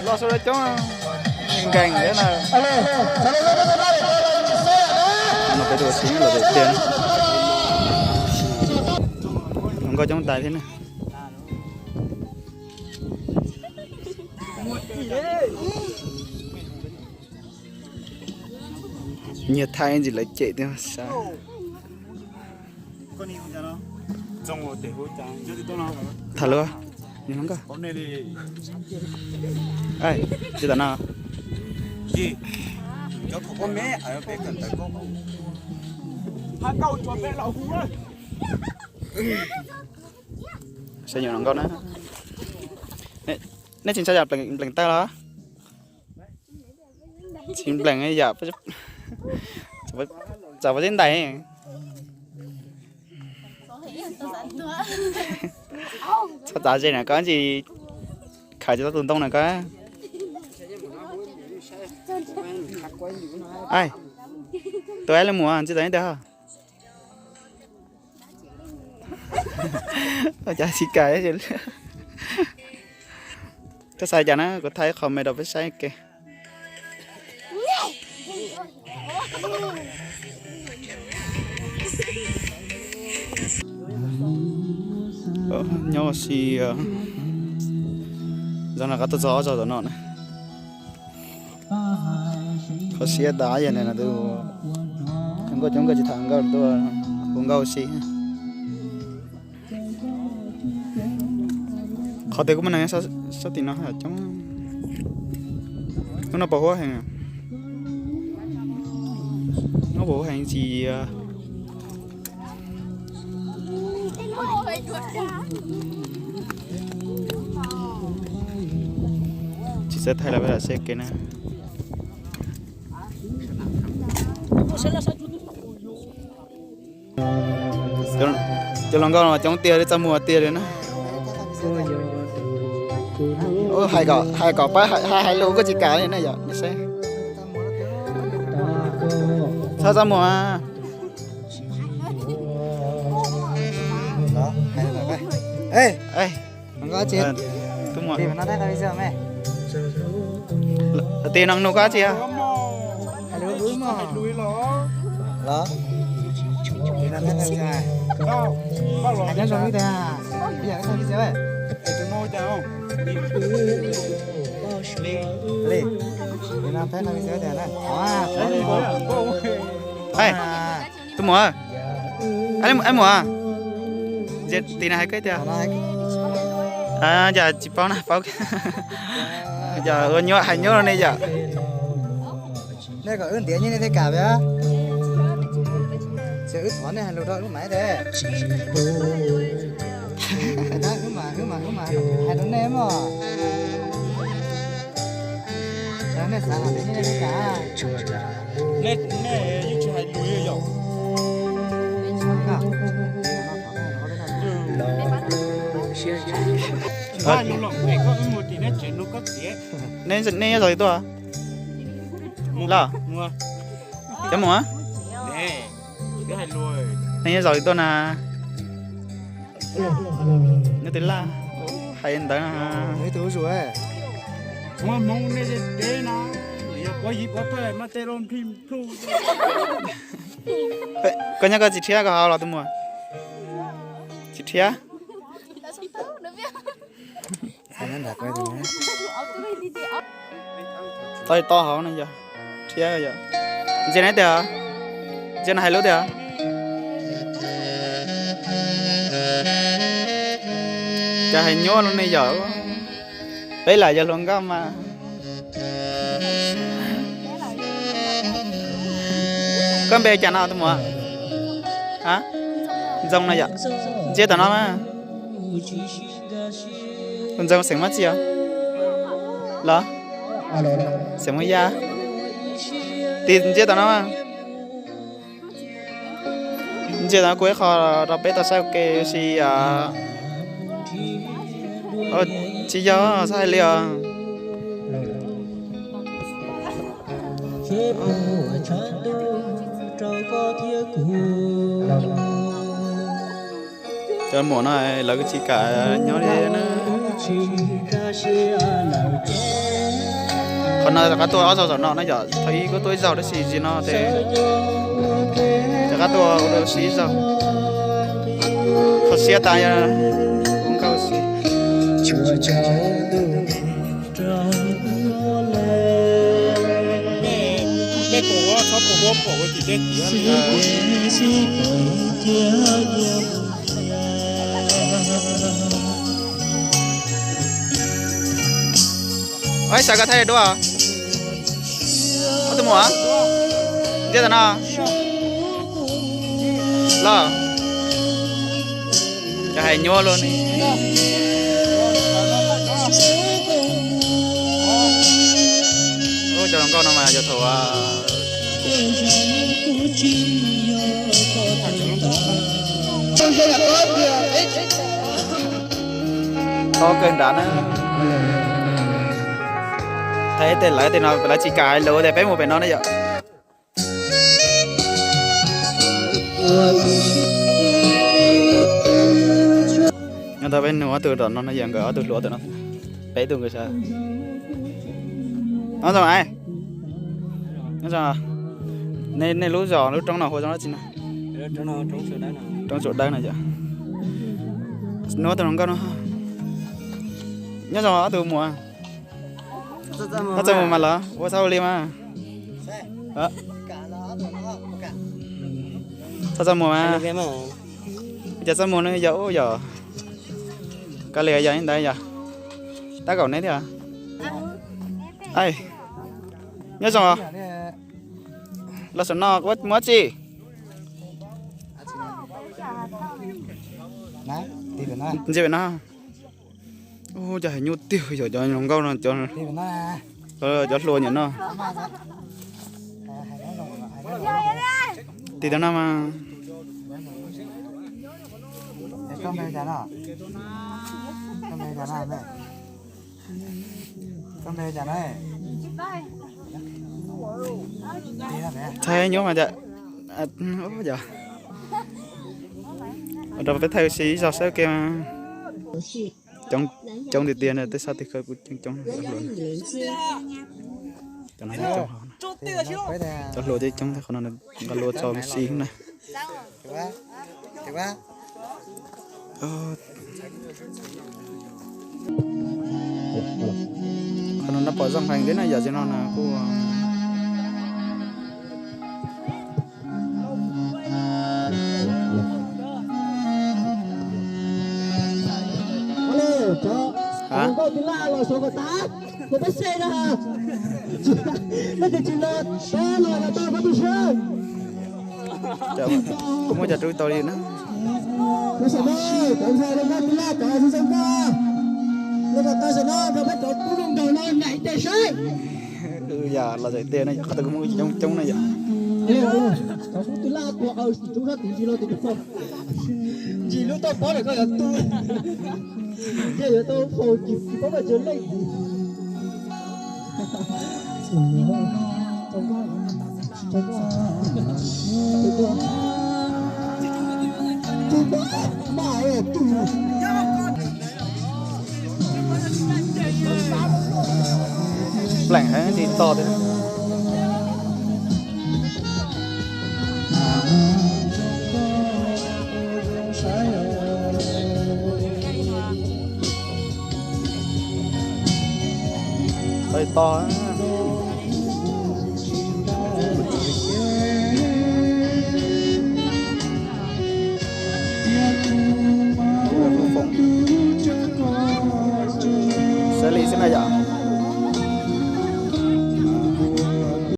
Los sawv daws coob nkees thiab na. No peb tuaj ua si los tiag tiag na. Hluas nkauj coob tais thiab na. Nyiag thaij ntsis lawv cem tiag sav. Tham luag, nws hluas nkauj. Tsis tam no. Saib nyuam hluas nkauj na. Nej tsis ntshai yam nplees tawg los? Tsis nplees yam, txav pob zeb ntais. Txhob txav ze na koj, tsis khaws tsis tau tus ntoo na koj. Tus aib li mus ntxiv tau ib tag. Cas tsis kam. Koj xav cas na, kuv thaij qhov me rau peb saib ke. Nyob ua si, zaum no qab tuaj txog ob zaug tom no na. Qhov siab tas yog tus hluas nkauj coob nkauj tsis tham nkauj tuaj hu nkauj ua si. Qhov twg kuj muaj neeg sab tim no coob. Hnub no pos huab heev, hnub pos huab heev tsis tsis txawj thaij los peb lam saib kev na. Cov hluas nkauj no coob tiag li, txaj muag tiag li na. Hais kom pab hais lus kuj tsis kam li na yom. Txhob txaj muag. Tus muam, tis no nug koj tsi? Tus muam, muam, tis no hais koj tiag. Yog tsis paub na, paub. Yog ua nyuaj hais nyuaj ne yom. Nej kom wb ntiav nyiaj nej thiaj kam, ces wb thov nej hais lus rau wb mas thiab. Wb mas, wb mas hais rau nej mog. Nej xav hais tias nej thiaj kam. Nej nyob zos twg tuaj? Los, cov muam, nej nyob zos twg tuaj na? Nyob twg laj? Hais ntawd na. Koj nyob koj tsis rhiab koj ho los tus muam? Tsis rhiab. Tau tau hauv no yog rhiab yom. Ntsia na tiag, ntsia no hais lub tiag. Cov hais nyuaj no ne yom. Peb lam yog hluas nkauj mas. Koj npe cas no tus muam? Ntxoo no yom. Ntsia tom no mas. Tus ntxoo xeem Mab Txi os? Los, xeem Hmoob Yaj. Tis ntsia tom no mas. Ntsia tom no kuj ib qho rau peb tau saib ua ke si. Tsis yog, txhob hais li os. Cov muam no lawv kuj tsis kam nyob li na. Qhov no rov qab tuaj ob zaug zaum no na yom, thaum ub kuj tuaj ib zaug tab sis zaum no ces rov qab tuaj ua dua si ib zaug. Kho siab tas yog nkauj xwb. Ib sawv koj thaij duab. Ob tug muam ntiaj teb no los, cov hais nyuaj luaj ne. Cov hluas nkauj no mas yog thaum tob kawg nrad na. Thaum tej lawv tej no lawv tsis kam hais lus tias peb mus pem no ne yom. Nyob tau peb nug ob tug tom no no yog nkawd ob tug hluas tom no, peb tug nkawd sawv. Nyob zoo, nyob zoo. Nej lub zos lub roob no hu zoo dab tsi na? Roob Tsua Dawb no yom. Nug ob tug hluas nkauj no. Nyob zoo ob tug muam. Txaj muag mas los ua txaj ua li mas. Txaj txaj muag mas. Cas txaj muag no yog ub yog. Koj li yog ntawd yog. Tab kaum neb thiab. Nyob zoo. Los saum no muab tsi. Ntsia pem no. Ub, cov hais nyuaj tiag yom, cov hluas nkauj no, cov hluas nyiam no. Tim tam no mas. Thaij nyuaj mas cas. Rau peb thaij ua si ib zog saib ua ke mas. Coob tiag tiag na, tej sab tej khawv kuj coob coob. Cov hluas coob coob, qhov no nqa lua tso me si na. Qhov no no pom zoo heev thiab na, yam li no na kuj. Muab cov rub tau li na. Yog los txawm tiag na, yog qhov twg kuj muaj coob coob na yom. Ntsis lub toj pob lawm koj yuav tu, ntshe yuav tau faus tsis paub koj tus leej. Pleem heev tsis to thiab. Qhov to. Sawv li xwb na yom.